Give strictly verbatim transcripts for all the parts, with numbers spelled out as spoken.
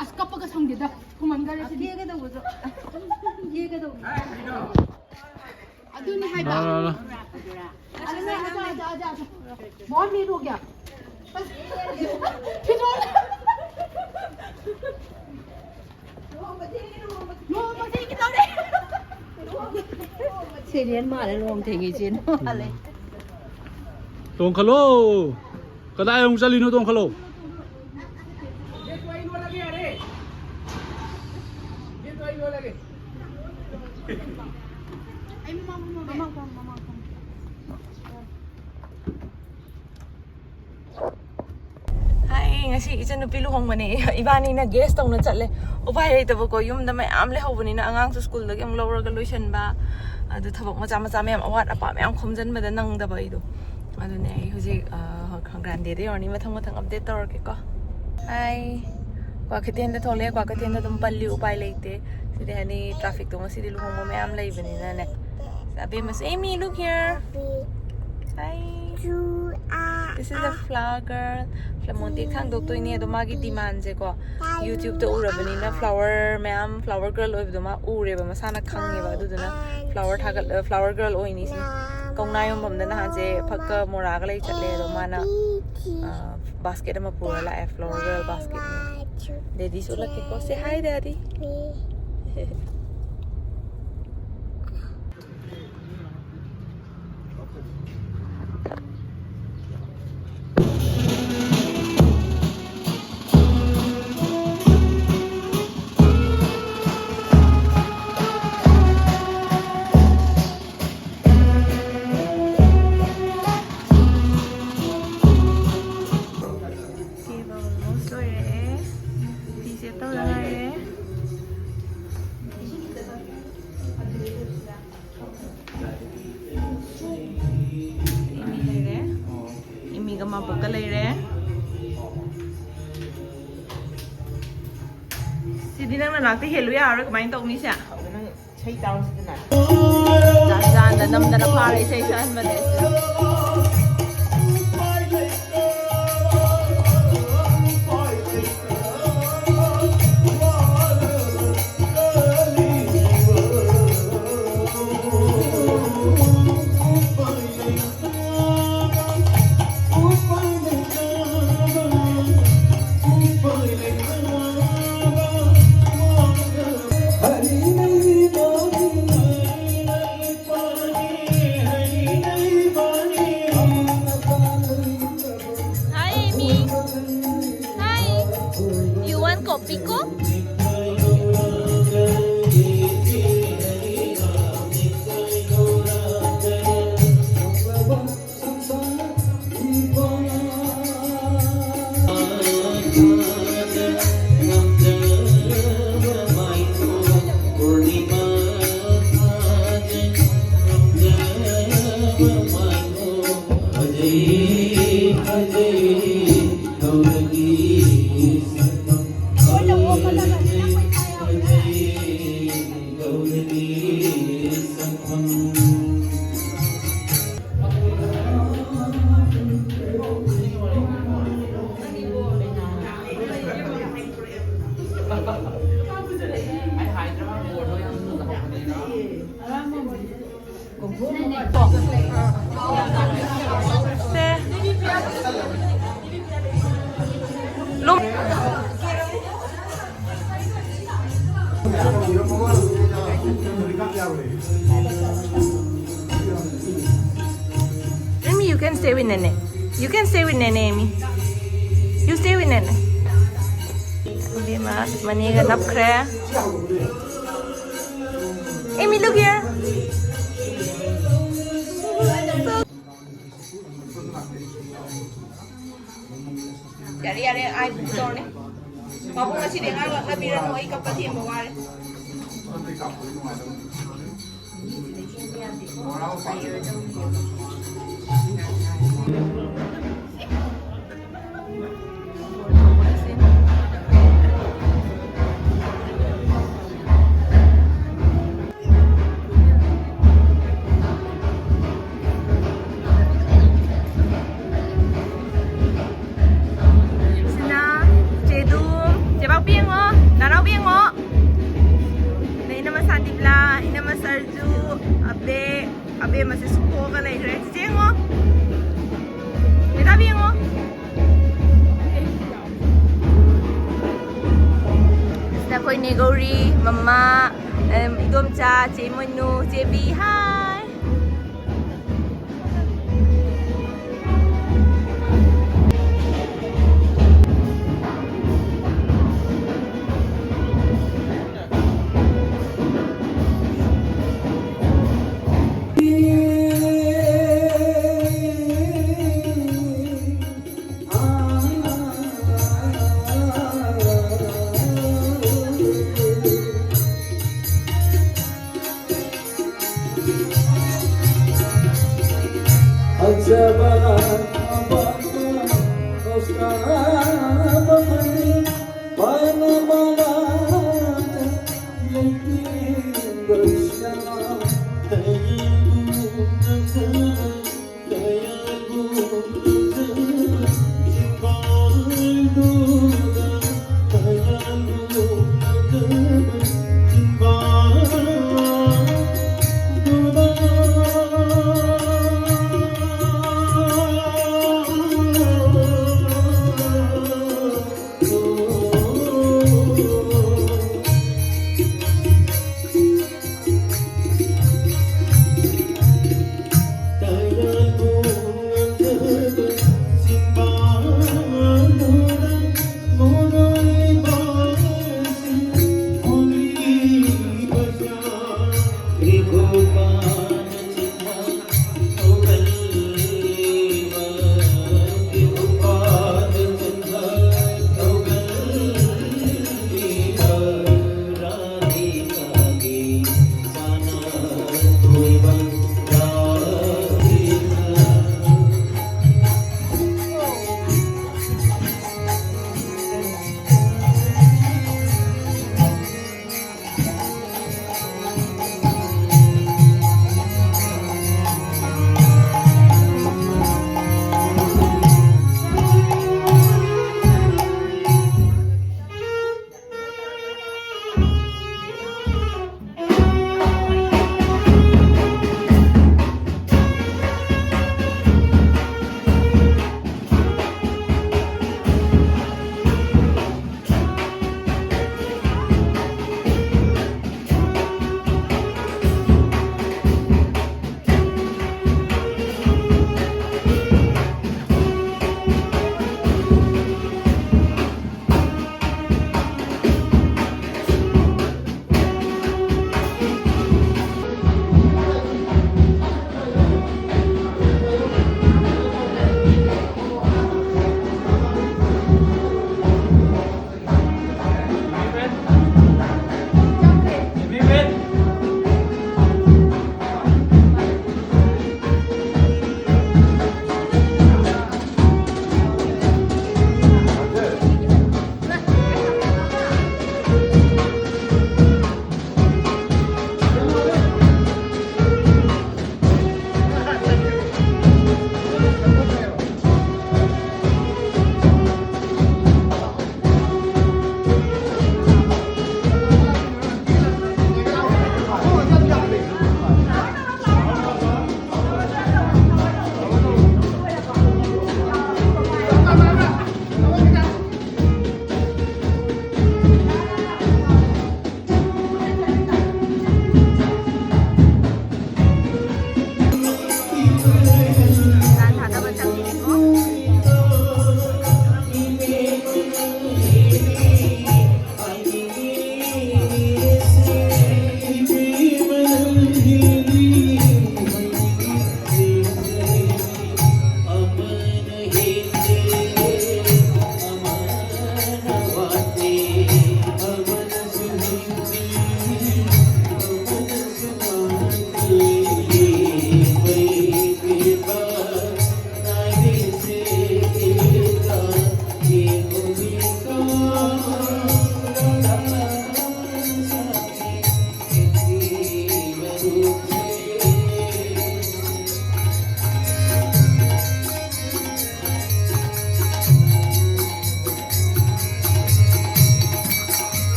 ꯑꯁ, ꯀꯞꯄꯒ ꯁꯪꯗꯦꯗ, ꯊꯨꯝꯃꯟꯈꯔꯦ ꯁꯤꯗꯤ꯫ ꯀꯦꯒꯗꯧꯕꯗꯣ꯫ ꯀꯦꯒꯗꯧꯕꯗꯣ꯫ ꯑꯗꯨꯅꯤ ꯍꯥꯏꯕ꯫ ꯂꯥ, ꯂꯥ, ꯂꯥ꯫ ꯑꯗꯨꯅ ꯑꯖꯥ, ꯑꯖꯥ, ꯑꯖꯥ, ꯑꯖꯥ꯫ ꯃꯣꯍꯟ ꯃꯤꯔꯨꯒ꯭ꯌꯥ꯫ ꯐꯤꯖꯣꯜ꯫ ꯂꯨꯍꯣꯡꯕ ꯊꯦꯡꯉꯦ ꯇꯧꯔꯦ꯫ ꯁꯦꯔꯤꯌꯦꯜ ꯃꯥꯜꯂꯦ, ꯂꯨꯍꯣꯡ ꯊꯦꯡꯉꯦ ꯏꯆꯦ ꯃꯥꯜꯂꯦ꯫ ꯇꯣꯡꯈꯠꯂꯣ꯫ ꯀꯗꯥꯏ ꯑꯃꯨꯛ ꯆꯠꯂꯤꯅꯣ? ꯇꯣꯡꯈꯠꯂꯣ꯫ ꯍꯥꯏ, ꯉꯁꯤ ꯏꯆꯟꯅꯨꯄꯤ ꯂꯨꯍꯣꯡꯕꯅꯦ꯫ ꯏꯕꯥꯅꯤꯅ ꯒꯦꯁ ꯇꯧꯅ ꯆꯠꯂꯦ꯫ ꯎꯄꯥꯏ ꯂꯩꯇꯕꯀꯣ, ꯌꯨꯝꯗ ꯃꯌꯥꯝ ꯂꯩꯍꯧꯕꯅꯤꯅ, ꯑꯉꯥꯡꯁꯨ ꯁ꯭ꯀꯨꯜꯗꯒꯤ ꯑꯃꯨꯛ ꯂꯧꯔꯒ ꯂꯣꯏꯁꯟꯕ, ꯑꯗꯨ ꯊꯕꯛ ꯃꯆꯥ ꯃꯆꯥ ꯃꯌꯥꯝ, ꯑꯋꯥꯠ ꯑꯄꯥ ꯃꯌꯥꯝ ꯈꯣꯝꯖꯟꯕꯗ ꯅꯪꯗꯕ ꯑꯩꯗꯣ꯫ ꯑꯗꯨꯅꯦ ꯑꯩ ꯍꯧꯖꯤꯛ, ꯑ, ꯒ꯭ꯔꯥꯟꯗꯦꯗ ꯌꯧꯔꯅꯤ, ꯃꯊꯪ ꯃꯊꯪ ꯑꯞꯗꯦꯠ ꯇꯧꯔꯛꯀꯦꯀꯣ꯫ ꯍꯥꯏ, ꯀ꯭ꯋꯥꯀꯩꯊꯦꯜꯗ ꯊꯣꯛꯂꯛꯑꯦ꯫ ꯀ꯭ꯋꯥꯀꯩꯊꯦꯜꯗ ꯑꯗꯨꯝ ꯄꯜꯂꯤ, ꯎꯄꯥꯏ ꯂꯩꯇꯦ꯫ ꯁꯤꯗꯤ ꯍꯥꯏꯗꯤ ꯇ꯭ꯔꯥꯐꯤꯛꯇꯣ ꯉꯁꯤꯗꯤ ꯂꯨꯍꯣꯡꯕ ꯃꯌꯥꯝ ꯂꯩꯕꯅꯤꯅꯅꯦ꯫ ꯑꯕꯦꯝꯃꯁꯨ, "Amy, look here." Hi. This is the flower girl. ꯐ꯭ꯂꯃꯣꯟꯇꯤ ꯊꯥꯡꯗꯣꯛꯇꯣꯏꯅꯦ, ꯑꯗꯣ ꯃꯥꯒꯤ ꯗꯤꯃꯥꯟꯁꯦꯀꯣ, ꯌꯨꯇ꯭ꯌꯨꯕꯇ ꯎꯔꯕꯅꯤꯅ ꯐ꯭ꯂꯥꯋꯔ ꯃꯌꯥꯝ, ꯐ꯭ꯂꯥꯋꯔ ꯒꯔꯜ ꯑꯣꯏꯕꯗꯣ ꯃꯥ ꯎꯔꯦꯕ, ꯃꯁꯥꯅ ꯈꯪꯉꯦꯕ꯫ ꯑꯗꯨꯗꯨꯅ ꯐ꯭ꯂꯥꯋꯔ ꯊꯥꯒꯠ-, ꯐ꯭ꯂꯥꯋꯔ ꯒꯔꯜ ꯑꯣꯏꯅꯤ ꯁꯤꯅꯤ꯫ ꯀꯧꯅꯥ ꯌꯣꯟꯐꯝꯗ ꯅꯍꯥꯟꯁꯦ ꯐꯛꯀ ꯃꯣꯔꯥꯒ ꯂꯩ ꯆꯠꯂꯦ, ꯑꯗꯣ ꯃꯥꯅ, ꯑ, ꯕꯥꯁꯀꯦꯠ ꯑꯃ ꯄꯨꯔ ꯂꯥꯛꯑꯦ, ꯐ꯭ꯂꯣꯔꯦꯜ ꯕꯥꯁꯀꯦꯠꯅꯦ꯫ ꯗꯦꯗꯤꯁꯨ ꯎꯠꯂꯛꯀꯦꯀꯣ꯫ Say hi, Daddy. ꯀꯦꯕ almost ꯂꯣꯏꯔꯦ꯫ ꯐꯤꯁꯦ ꯇꯧꯗ ꯉꯥꯏꯔꯦ꯫ ꯏꯃꯤ ꯂꯩꯔꯦ꯫ ꯏꯃꯤꯒ ꯃꯥꯕꯣꯛꯀ ꯂꯩꯔꯦ꯫ ꯁꯤꯗꯤ ꯅꯪ ꯅꯅꯥꯛꯇ ꯍꯦꯜꯂꯨ ꯌꯥꯔꯔꯣꯏ꯫ ꯀꯃꯥꯏꯅ ꯇꯧꯅꯤ ꯁꯦ? ꯅꯪ ꯏꯁꯩ ꯇꯥꯔꯣ ꯁꯤꯗꯅ꯫ ꯖꯥꯟ ꯖꯥꯟꯗ ꯅꯝꯗꯅ ꯐꯥꯔꯦ ꯏꯁꯩ ꯁꯛꯍꯟꯕꯅꯦ꯫ Pico? ꯁꯦ꯫ ꯂꯨꯝ-, Amy, you can stay with Nene. You can stay with Nene, Amy. You stay with Nene. ꯏꯕꯦꯝꯃ, ꯃꯅꯦꯒ ꯅꯞꯈ꯭ꯔꯦ꯫ Amy, look here. ꯌꯥꯔꯦ, ꯌꯥꯔꯦ, ꯑꯩ ꯄꯨ ꯇꯧꯔꯅꯤ꯫ ꯄꯥꯕꯨꯡ, ꯉꯁꯤꯗꯤ ꯑꯉꯥꯡ ꯂꯥꯛꯅꯕꯤꯔꯅꯨ, ꯑꯩ ꯀꯞꯄ ꯊꯦꯝꯕ ꯋꯥꯔꯦ꯫ ꯁꯤꯅ ꯆꯦꯗꯨ, ꯆꯦꯕꯥꯎꯕꯤ ꯌꯦꯡꯉꯣ, ꯅꯥꯅꯥꯎꯕꯤ ꯌꯦꯡꯉꯣ꯫ ꯑꯗꯩ ꯏꯅꯝꯃ ꯁꯥꯟꯇꯤꯕꯂꯥ, ꯏꯅꯝꯃ ꯁꯔꯖꯨ, ꯑꯕꯦ, ꯑꯕꯦꯝꯃꯁꯦ ꯁꯨꯛꯇꯣꯛꯑꯒ ꯂꯩꯈ꯭ꯔꯦ꯫ ꯆꯤꯆꯦ ꯌꯦꯡꯉꯣ꯫ ꯃꯦꯙꯥꯕꯤ ꯌꯦꯡꯉꯣ꯫ ꯁꯤꯗ ꯑꯩꯈꯣꯏ ꯅꯦ ꯒꯧꯔꯤ, ꯃꯃꯥ, ꯑꯝ, ꯏꯗꯣꯝꯆꯥ, ꯆꯦ ꯃꯣꯏꯅꯨ, ꯆꯦ ꯕꯤ, ꯍꯥꯏ꯫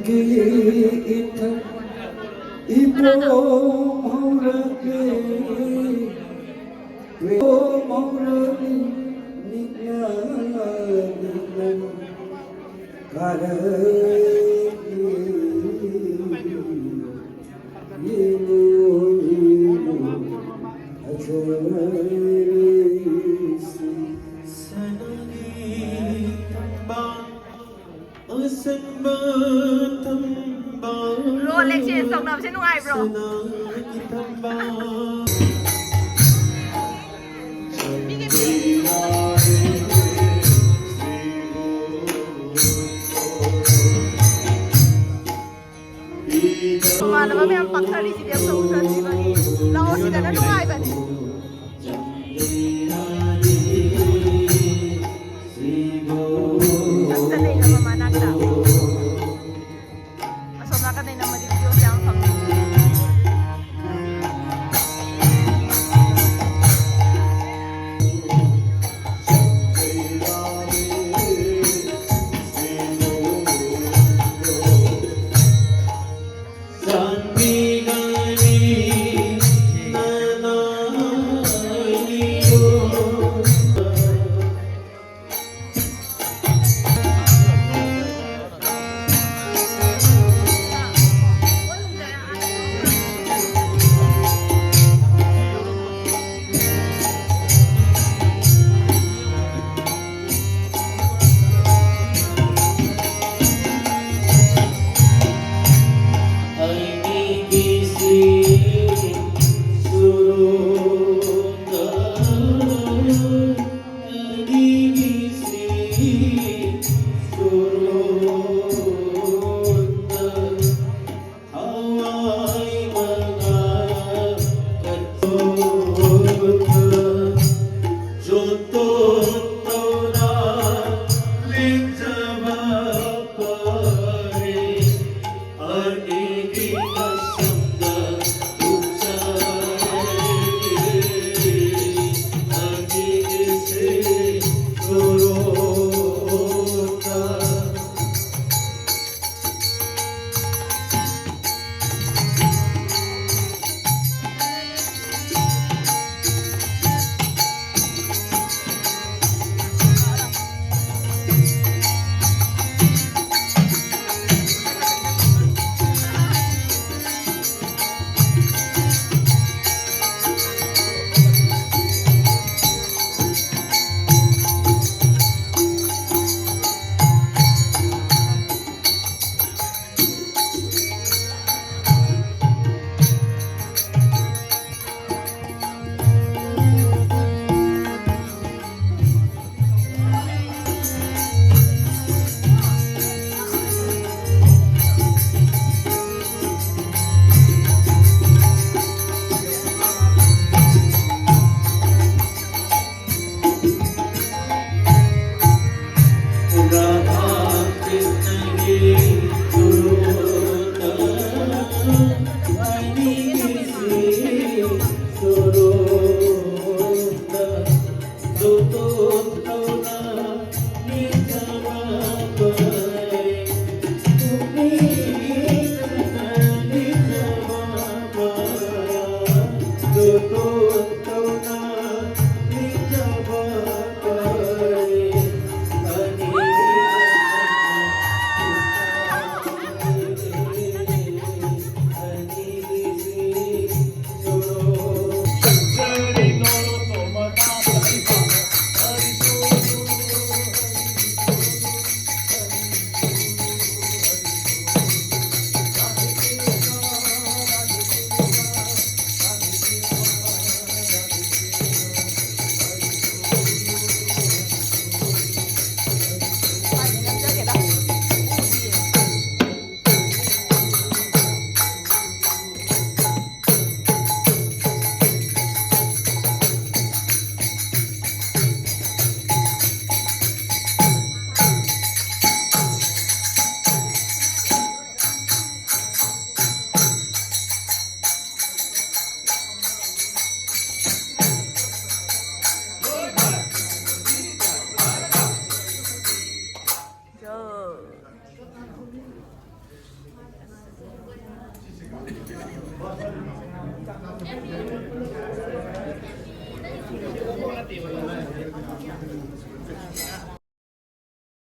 ꯏꯊꯛ ꯏꯄꯣꯝ ꯍꯧꯔꯒꯦ, ꯏꯄꯣꯝ ꯍꯧꯔꯅꯤ, ꯅꯤꯛꯅ ꯅꯤꯛꯅ ꯀꯥꯔꯛꯂꯤ꯫ ꯌꯦꯡꯉꯨ, ꯌꯦꯡꯉꯨ, ꯐꯖꯔꯤꯁꯤ꯫ ꯁꯅꯥꯒꯤ ꯇꯝꯕꯥꯜ Role exchange ꯇꯧꯅꯕꯁꯦ ꯅꯨꯡꯉꯥꯏꯕ꯭ꯔꯣ? ꯃꯃꯥꯟꯅꯕ ꯃꯌꯥꯝ ꯄꯥꯛꯊꯔꯤꯁꯤꯗꯤ ꯑꯝꯇ ꯎꯊꯁꯤꯕꯅꯤ꯫ ꯂꯥꯛꯑꯣ, ꯁꯤꯗꯅ ꯅꯨꯡꯉꯥꯏꯕꯅꯤ꯫ ꯆꯠꯇ ꯂꯩꯅꯕ ꯃꯅꯥꯛꯇ꯫ ꯑꯁꯣꯝ ꯅꯥꯀꯟꯗꯩ ꯅꯝꯃꯗꯤ videoꯁꯦ ꯌꯥꯝ ꯐꯪꯉꯦ꯫